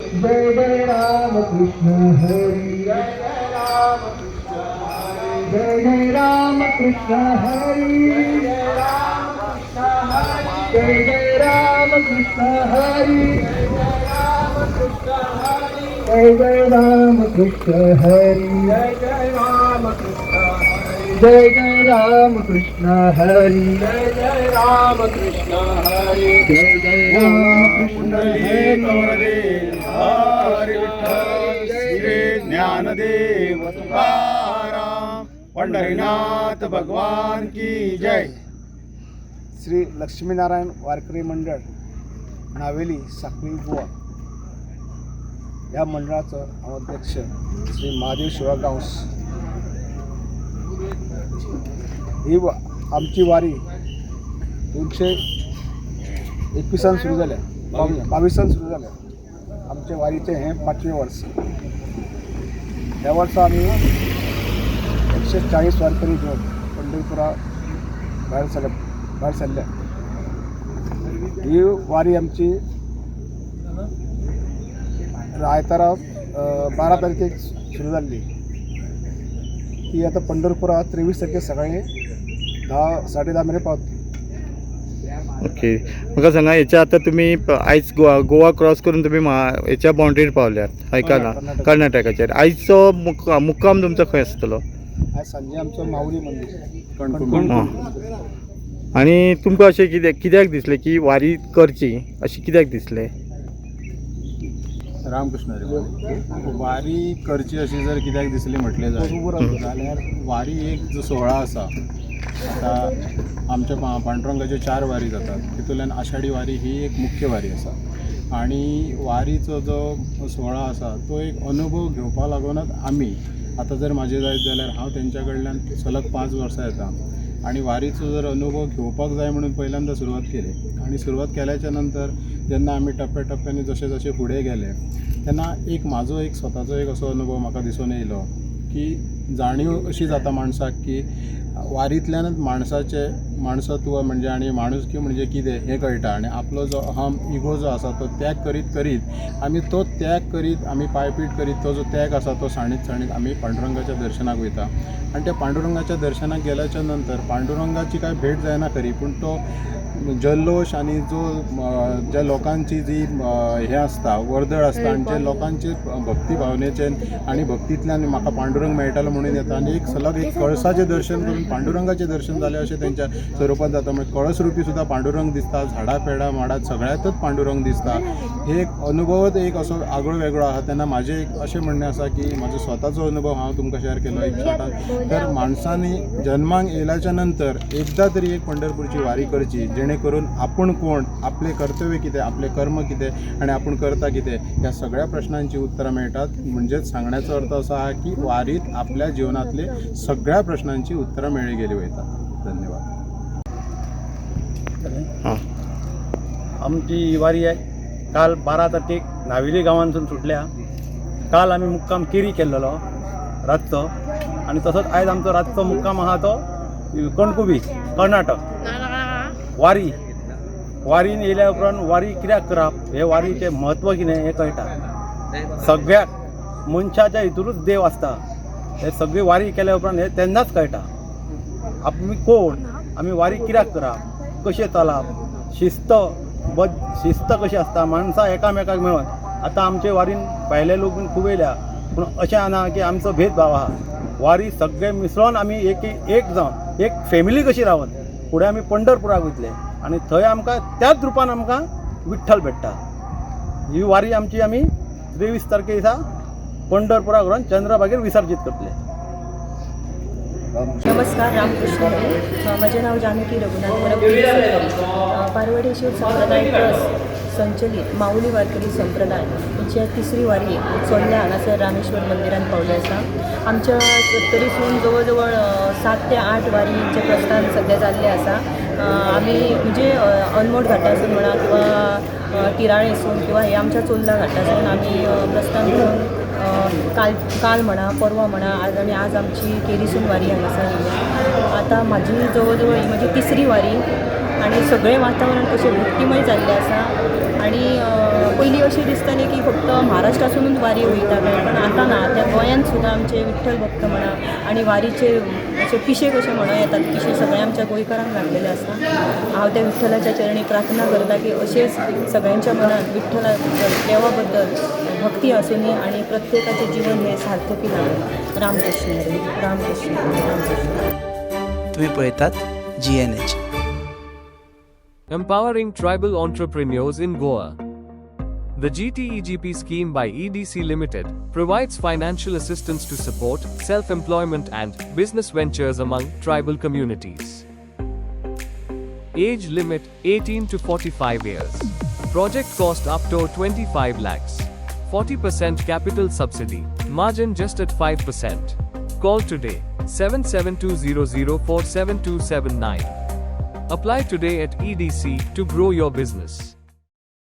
जय जय राम कृष्ण हरी, जय जय राम कृष्ण हरी, जय जय राम कृष्ण हरी, जय जय राम कृष्ण हरी, जय जय राम कृष्ण, जय जय राम कृष्ण हरी, जय जय राम कृष्ण हरी, जय जय राम कृष्ण हरी विठ्ठल, श्री ज्ञानदेव तुकाराम, पंढरीनाथ भगवान की जय. श्री लक्ष्मीनारायण वारकरी मंडळ, नावेली, साखळी, गोवा ह्या मंडळाचो हांव अध्यक्ष श्री महादेव शिवा गांवस. ही आमची वारी 221 सुरू जाल्या, 22 सुरू जाल्या. आमच्या वारीचें हें पांचवें वर्स. ह्या वर्सा आमी 140 वारकरी घेवन पंढरपुरा भायर सरल्या. ही वारी आमची आयतारा 12 तारखेक सुरू जाल्ली. ती आतां पंढरपुरा 23 तारखेक सकाळी 10, 10:30 मेरेन पावतली. ओके, म्हाका सांगा, हेच्या आतां तुमी आयज गोवा गोवा क्रॉस करून तुमी हेच्या बाउंड्रीर पावल्यात, हय का ना? कर्नाटक. कर्नाटकाचेर. आयचो मुक्काम तुमचो खंय आसतलो? आयज सांजे आमचो माऊली मंदीर. कणकण. आं. आनी तुमकां अशें कित्याक दिसलें की वारी करची अशें कित्याक दिसलें? रामकृष्ण हरी. वारी करची अशी जर कित्याक दिसली म्हटलें जायत जाल्यार वारी एक जो सोहळा आसा, आतां आमच्या पांडुरंगाच्यो 4 वारी जातात, तितूंतल्यान आषाढी वारी ही एक मुख्य वारी आसा. आनी वारीचो जो सोहळा आसा तो एक अनुभव घेवपा लागूनच आमी आतां जर म्हाजें जायत जाल्यार हांव तेंच्या कडल्यान सलग 5 वर्सां येता आनी वारीचो जर अनुभव घेवपाक जाय म्हणून पहिल्यांदा सुरवात केली. आनी सुरवात केल्याच्या नंतर जेन्ना आमी टप्प्या टप्प्यांनी जशे जशे फुडें गेले तेन्ना एक म्हाजो एक स्वताचो एक असो अनुभव म्हाका दिसून येयलो की जाणीव अशी जाता माणसाक की वारींतल्यानच माणसाचें माणसत्व म्हणजे आनी माणुसकी म्हणजे कितें हें कळटा. आनी आपलो जो अहम इगो जो आसा तो त्याग करीत करीत आमी तो त्याग करीत आमी पायपीट करीत तो जो त्याग आसा तो सांडीत सांडीत आमी पांडुरंगाच्या दर्शनाक वयता. आनी त्या पांडुरंगाच्या दर्शनाक गेल्याच्या नंतर पांडुरंगाची काय भेट जायना खरी, पूण तो जल्लोश आनी जो ज्या लोकांची जी हें आसता, वर्दळ आसता आनी जे लोकांचे भक्ती भावनेचे आनी भक्तींतल्यान म्हाका पांडुरंग मेळटलो म्हणून येता आनी एक सलग एक कळसाचें दर्शन करून पांडुरंगाचें दर्शन जालें अशें तेंच्या स्वरुपांत जाता. म्हणजे कळस रुपी सुद्दां पांडुरंग दिसता, झाडां पेडां माडां सगळ्यांतच पांडुरंग दिसता. हे एक अनुभवच एक असो आगळो वेगळो आसा. तेन्ना म्हाजें एक अशें म्हणणें आसा की म्हाजो स्वताचो अनुभव हांव तुमकां शेअर केलो एक शॉर्टान. तर माणसांनी जन्माक येयल्याच्या नंतर एकदां तरी एक पंढरपूरची वारी करची, जेणे करून आपूण कोण, आपलें कर्तव्य कितें, आपलें कर्म कितें आनी आपूण करता कितें ह्या सगळ्या प्रश्नांची उत्तरां मेळटात. म्हणजेच सांगण्याचो अर्थ असो आहा की वारीत आपल्या जिवनांतले सगळ्या प्रश्नांची उत्तरां मेळ्ळी गेली वयतात. धन्यवाद. हां. आमची वारी काल 12 तारखेक नावेली गांवांतसून सुटल्या. काल आमी मुक्काम केरी केल्लो रातचो आनी तसोच आयज आमचो रातचो मुक्काम आहा तो कणकुबी, कर्नाटक. वारी वारीन येयल्या उपरांत वारी कित्याक करप, हे वारीचें म्हत्व कितें हें कळटा. सगळ्याक मनशाच्या हितूनच देव आसता, हे सगळी वारी केल्या उपरांत हें तेन्नाच कळटा आमी कोण, आमी वारी कित्याक करप, कशें चलप, शिस्त शिस्त कशी आसता, माणसां एकामेकाक मेळोन. आतां आमचे वारीन भायले लोक बीन खूब येयल्या, पूण अशें ना की आमचो भेदभाव आहा. वारी सगळे मिसळोन आमी एक एक जावन एक फॅमिली कशी रावन फुडें आमी पंढरपुराक वयतले आनी थंय आमकां त्याच रुपान आमकां विठ्ठल भेट्टा. ही वारी आमची आमी 23 तारखे दिसा पंढरपुराक व्हरोन चंद्रभागेर विसर्जीत करतले. नमस्कार, रामकृष्ण हरी. म्हजें नांव जानकी रघुनाथ परब, पारवडेश्वर संप्रदाय ट्रस्ट संचलीत माऊली वारकरी संप्रदाय हेची तिसरी वारी चोडल्या हांगासर रामेश्वर मंदिरान पावली आसा. आमच्या सत्तरीसून जवळ जवळ 7 ते 8 वारीचें प्रस्थान सद्या जाल्लें आसा. आमी म्हणजे अनमोड घाटासून म्हणा किंवा तिराळेसून किंवा हे आमच्या चोर्ला घाटासून आमी प्रस्थान करून काल काल म्हणा परवा म्हणा आज आनी आज आमची केरीसून वारी हांगासर येयल्या. आतां म्हाजी जवळ जवळ ही म्हजी तिसरी वारी. आनी सगळें वातावरण अशें भक्तीमय जाल्लें आसा. आनी पयलीं अशें दिसतालें की फक्त महाराष्ट्रासुनूच वारी वयता काय, पण आतां ना, आतां गोंयांत सुद्दां आमचे विठ्ठल भक्त म्हणा आनी वारीचे अशे पिशे कशे म्हणूं येतात, पिशे सगळे आमच्या गोंयकारांक लागलेले आसा. हांव त्या विठ्ठलाच्या चरणी प्रार्थना करता की अशेंच सगळ्यांच्या मनात विठ्ठला देवा बद्दल भक्ती आसुनी आनी प्रत्येकाचें जीवन हें सार्थकी लागूं. रामकृष्ण हरी, रामकृष्ण हरी, रामकृष्ण हरी. तुम्ही पळयतात G N H. Empowering Tribal Entrepreneurs in Goa. The GTEGP scheme by EDC Limited provides financial assistance to support self employment and business ventures among tribal communities. Age limit 18 to 45 years. Project cost up to 25 lakhs. 40% capital subsidy, margin just at 5%. Call today 77200 47279. Apply today at EDC to grow your business.